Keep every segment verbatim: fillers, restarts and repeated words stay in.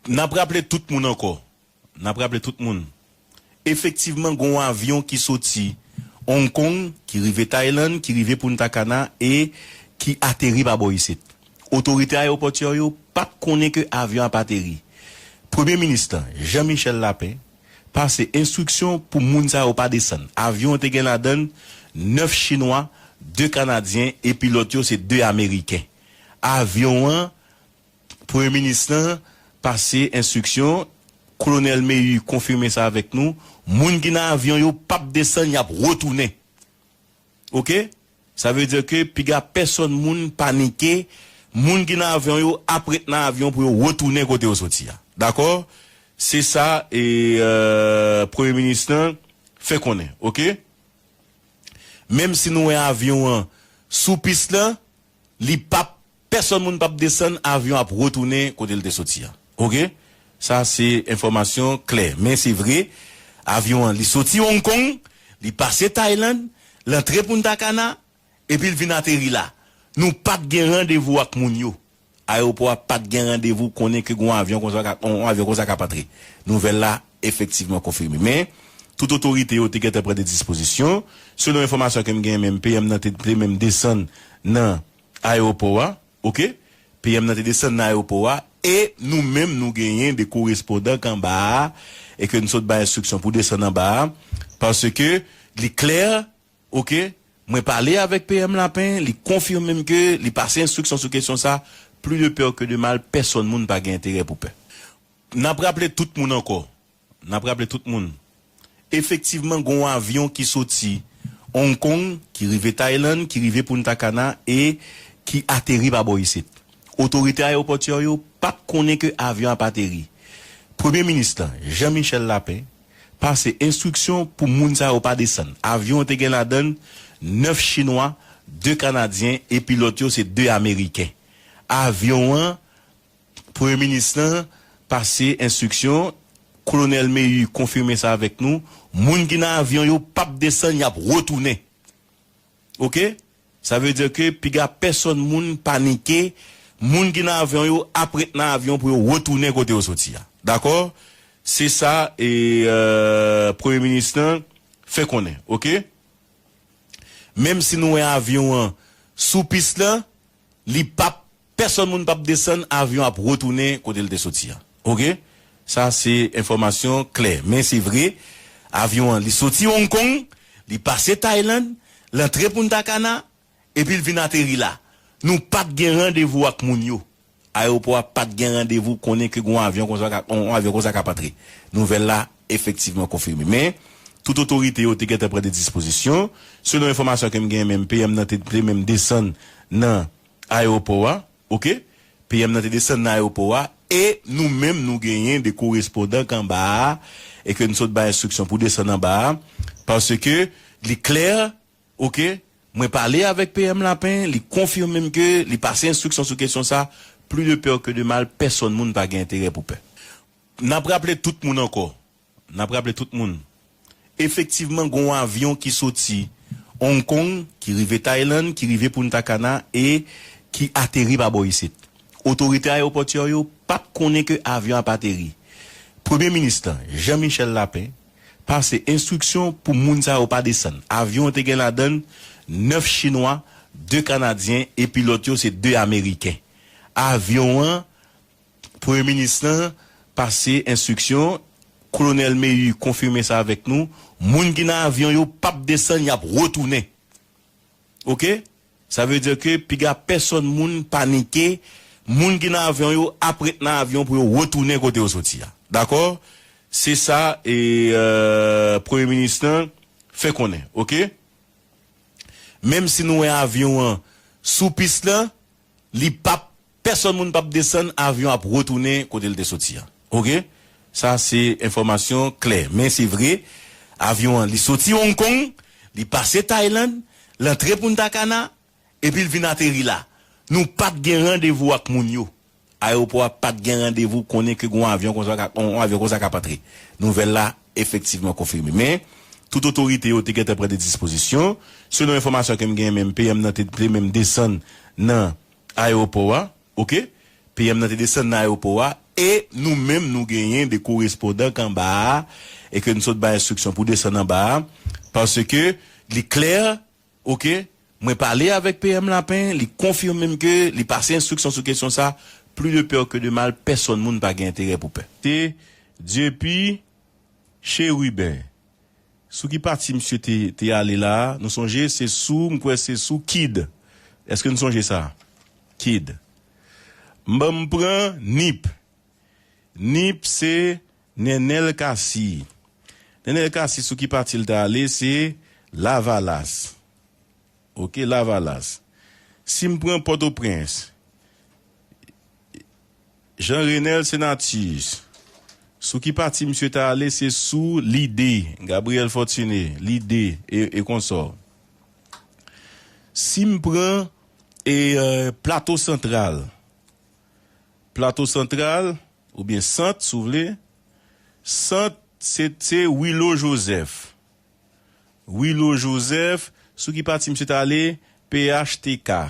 N ap raple tout moun ankò. N ap raple tout moun. Efektivman, gen yon avyon ki soti Hong Kong, ki rive Taylann, ki rive Punta Cana e ki ateri pa bò isit. Otorite ayewopòtyè yo pa t konnen ke avyon ap ateri. Premye minis lan, Jean Michel Lapin, pase enstriksyon pou moun sa yo pa desann. Avyon an te gen ladan l nèf Chinwa, de Kanadyen, epi lòt yo se de Ameriken. Avyon an, Premye minis lan pase enstriksyon, Kolonèl Meï konfime sa avèk nou, moun ki nan avyon yo p ap desann, y ap retounen. Oke? Sa vle di ke piga pèsòn moun panike, moun ki nan avyon yo ap ret nan avyon pou yo retounen kote yo soti a. Dakò? Se sa e, euh, Premye minis lan fè konnen, oke? Menm si nou wè avyon an sou pis lan, li p ap, pèsòn moun p ap desann, avyon ap retounen kote l te soti a. Oke? Sa se enfòmasyon klè. Men se vre, avyon an, li soti Hong Kong, li pase Taylann, l antre Punta Cana, epi l vin ateri la. Nou pa t gen randevou ak moun yo. Ayewopò a pa t gen randevou, konnen ke gen yon avyon konsa k ap, yon avyon konsa k ap antre. Nouvèl la efektivman konfime. Men, tout otorite yo te gentan pran de dispozisyon. Selon enfòmasyon ke m genyen, menm P M nan te, te menm desann nan ayewopò a, oke? P M nan te desann nan ayewopò a, e nou menm nou genyen de korespondan k anba a, e ke n sot bay enstriksyon pou desann anba a, paske li klè, oke? Mwen pale avèk P M Lapin, li konfime m ke li pase enstriksyon sou kesyon sa, plus de peur que de mal, pèsòn moun pa gen enterè pou pè. N ap raple tout moun ankò. N ap raple tout moun. Efektivman, gen yon avyon ki soti Hong Kong, ki rive Taylann, ki rive Punta Cana e ki ateri pa bò isit. Otorite ayewopòtyè yo pa t konnen ke avyon ap ateri. Premye minis lan, Jean Michel Lapin, pase enstriksyon pou moun sa yo pa desann. Avyon an te gen ladan l nèf Chinwa, de Kanadyen, epi lòt yo se de Ameriken. Avyon an, Premye minis lan pase enstriksyon, Kolonèl Meï konfime sa avèk nou, moun ki nan avyon yo p ap desann, y ap retounen. Oke? Sa vle di ke piga pèsòn moun panike, moun ki nan avyon yo ap ret nan avyon pou yo retounen kote yo soti a. Dakò? Se sa e, euh, Premye minis lan fè konnen, oke? Menm si nou wè avyon an sou pis lan, li p ap, pèsòn moun p ap desann, avyon ap retounen kote l te soti a. Oke? Sa se enfòmasyon klè. Men se vre, avyon an, li soti Hong Kong, li pase Taylann, l antre Punta Cana, epi l vin ateri la. Nou pa t gen randevou ak moun yo. Ayewopò a pa t gen randevou, konnen ke gen yon avyon konsa k ap, yon avyon konsa k ap antre. Nouvèl la efektivman konfime. Men, tout otorite yo te gentan pran de dispozisyon. Selon enfòmasyon ke m genyen, menm P M nan te, te menm desann nan ayewopò a, oke? P M nan te desann nan ayewopò a, e nou menm nou genyen de korespondan k anba a, e ke n sot bay enstriksyon pou desann anba a, paske li klè, oke? Mwen pale avèk P M Lapin, li konfime m ke li pase enstriksyon sou kesyon sa, plus de peur que de mal, pèsòn moun pa gen enterè pou pè. N ap raple tout moun ankò. N ap raple tout moun. Efektivman, gen yon avyon ki soti Hong Kong, ki rive Taylann, ki rive Punta Cana e ki ateri pa bò isit. Otorite ayewopòtyè yo pa t konnen ke avyon ap ateri. Premye minis lan, Jean Michel Lapin, pase enstriksyon pou moun sa yo pa desann. Avyon an te gen ladan l nèf Chinwa, de Kanadyen, epi lòt yo se de Ameriken. Avyon an, Premye minis lan pase enstriksyon, Kolonèl Meï konfime sa avèk nou, moun ki nan avyon yo p ap desann, y ap retounen. Oke? Sa vle di ke piga pèsòn moun panike, moun ki nan avyon yo ap ret nan avyon pou yo retounen kote yo soti a. Dakò? Se sa e, euh, Premye minis lan fè konnen, oke? Menm si nou wè avyon an sou pis lan, li p ap, pèsòn moun p ap desann, avyon ap retounen kote l te soti a. Oke? Sa se enfòmasyon klè. Men se vre, avyon an, li soti Hong Kong, li pase Taylann, l antre Punta Cana, epi l vin ateri la. Nou pa t gen randevou ak moun yo. Ayewopò a pa t gen randevou, konnen ke gen yon avyon konsa k ap, yon avyon konsa k ap antre. Nouvèl la efektivman konfime. Men, tout otorite yo te gentan pran de dispozisyon. Selon enfòmasyon ke m genyen, menm P M nan te, te menm desann nan ayewopò a, oke? P M nan te desann nan ayewopò a, E nou menm, nou genyen de korespondan k anba a, e ke nou sot bay enstriksyon pou desann anba a, paske li klè, oke, mwen pale avèk P M Lapin, li konfime m ke li pase enstriksyon sou kesyon sa, plus de peur que de mal, pèsonn moun pa gen enterè pou pè. Se Dieupy Chérubin. Sou ki pati misye te, te ale la a? Nou sonje, se sou, m kwè se sou Kid. Èske nou sonje sa? Kid. M ban m pran Nip. Nip se Nenel Cassy. Nenel Cassy, sou ki pati l ta ale? Se Lavalas. Oke, Lavalas. Si m pran Pòtoprens, Jean Renel Senatus. Sou ki pati misye ta ale? Se sou Lide, Gabriel Fortuné, Lide e, e konsò. Si m pran e, euh, Plato Santral, Plato Santral, oubyen Sant, si w vle, Sant, se, se Willo Joseph. Willo Joseph, sou ki pati misye ta ale? P H T K.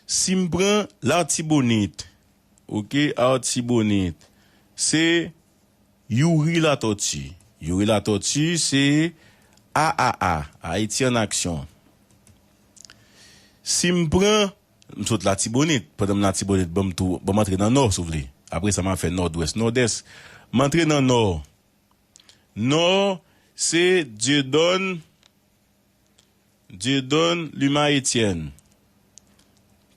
Si m pran Latibonit, oke, Latibonit, se Youri Latortue. Youri Latortue, se A A A, Ayiti an Aksyon. Si m pran, m sot Latibonit, pandan m Latibonit, ban m tou, ban m antre nan Nò, si w vle. Apre sa, m a fè Nòdwès, Nòdès. M antre nan Nò. Nò, se Dieudonne, Dieudonne Luma Etienne.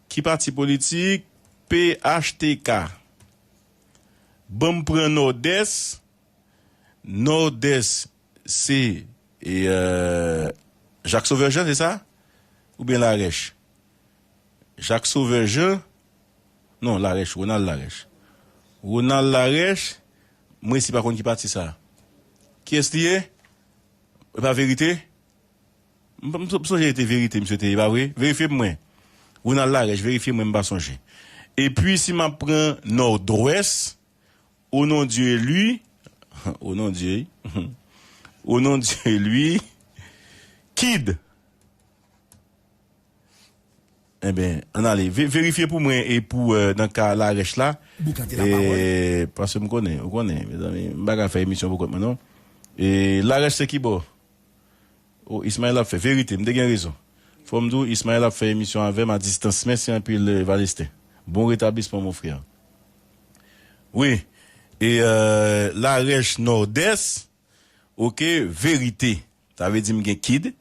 Ki pati politik? P H T K. Ban m pran Nòdès. Nòdès, se, e, euh, Jacques Sauveur Jean, se sa? Oubyen Larèch? Jacques Sauveur Jean? Non, Larèch, Ronald Larèch. Ronald Larèch, mwen si pa konn ki pati sa. Kiyès li ye? E pa Verite? M, m, m sonje te Verite, misye te ye, pa vre? Verifye pou mwen. Ronald Larèch, verifye mwen, m pa sonje. Epi, si m ap pran Nòdwès, Au nom Dieu, lui, au nom Dieu, au nom Dieu, lui, Kid. Enben, ann ale. Ve-, verifye pou mwen e pou, euh, nan ka Larèch la. Boukante lapawòl. E, paske m konnen, ou konnen, mezanmi, m pa ka fè emisyon pou kont mwen, non. E Larèch se ki bò? O, Ismaël ap fè. Verite, m te gen rezon. Fò m di w, Ismaël ap fè emisyon avè m a distans. Mèsi anpil, eh, Valestin. Bon retablisman, mon frè. Wi. E, euh, Larèch Nòdès, oke, Verite. Sa vle di m gen Kid,